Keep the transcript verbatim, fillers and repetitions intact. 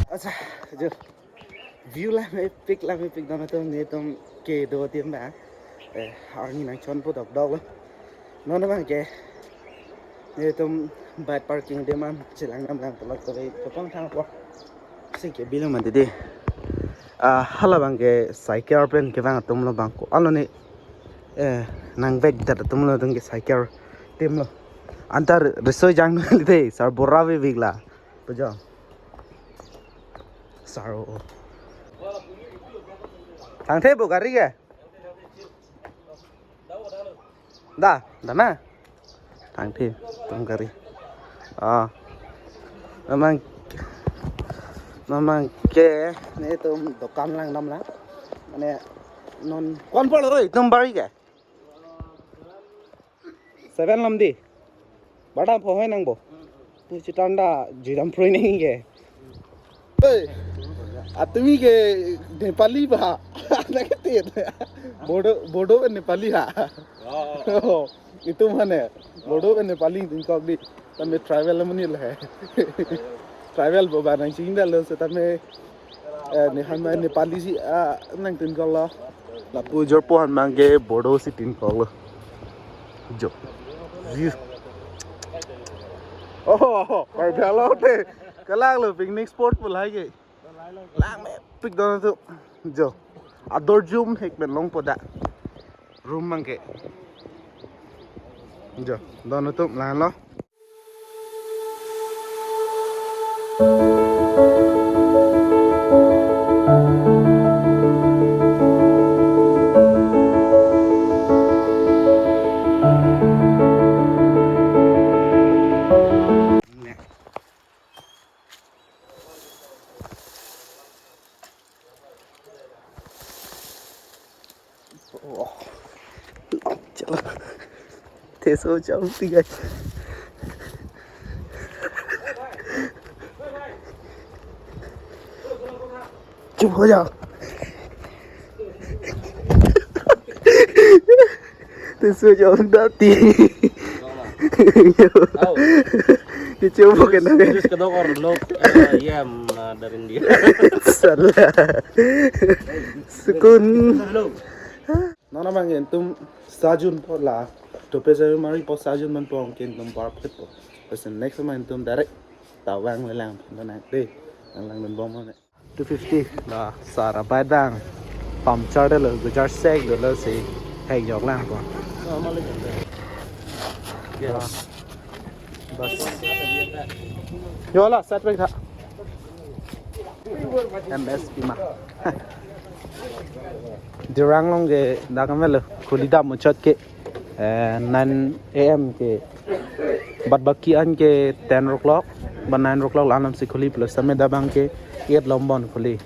Accha, jo. View lam epic, lam epic, don atum, netum kedo adim abang. Eh, arni nangchonpo dokdok lo. Non abangke netum bike parking adim an chelang nam lang tolok tolok topang thang po. Singke bilang mati dei. Ah, hala abangke cycle pen kevang atum lo abang ko. Alo ne, eh, nangvek dat atum lo, atum ke cycle tim lo. Antar risoi jang nang li dei, sar bora vevik la. Pujo. Sar o. Thangthe bo gari ke? Da, da ma? Thangthe, tum gari. Ah. Memang, memang ke, netum dokan lang dam la. Mane, non, kon polo roi, tum bari ke? Seven lam dei. Bada pho hoi nang bo. Tu chitanda jidam proi nang ke. Hey, atumi ke Nepali ba? Anak kecil. Bodo, Bodo ke Nepali ha. Oh, itu mana? Bodo ke Nepali tingkok dei. Tame travel mani le. Travel bo ba nang chingda lo setame. Eh, ne han ma Nepali si, ah, nang tin kok lo. Lapu jorpo han abangke Bodo si tin kok lo. Jo. View. Oh, Karbi Anglong te. Kalang lo picnic spot pu lahai ke. Lang me pik don atum. Jo. Ador jum hek pen longpo da. Room abangke. Jo. Don atum lang lo. Oh. Chalo. Teso chau tiga. Chup ho jao. Teso chau dati. Au. Ke chup ho ke na. Terus kedok or lok, eh, iya, mm, nah, dari dia. Salah. Sukun. Hello. Non abang entum sajun po la. Tope sajun mari po, sajun man po ke entum parpet po. Pas next ma entum direct Tawang le lang pon nang dei. Lang lang dun bom ne. Two fifty la sar abai dang. Puncture dolo, gujar sek dolo si hek jok lang po. Yes. Bas. Yo la, sat pe tha. M S P ma. Dirang along ke dak kemelo, khuli dam muchot ke, eh, nine A M ke. Bad baki an ke ten o'clock, ba nine o'clock la anam si khuli plus tame dak abang ke eight lom bon khuli.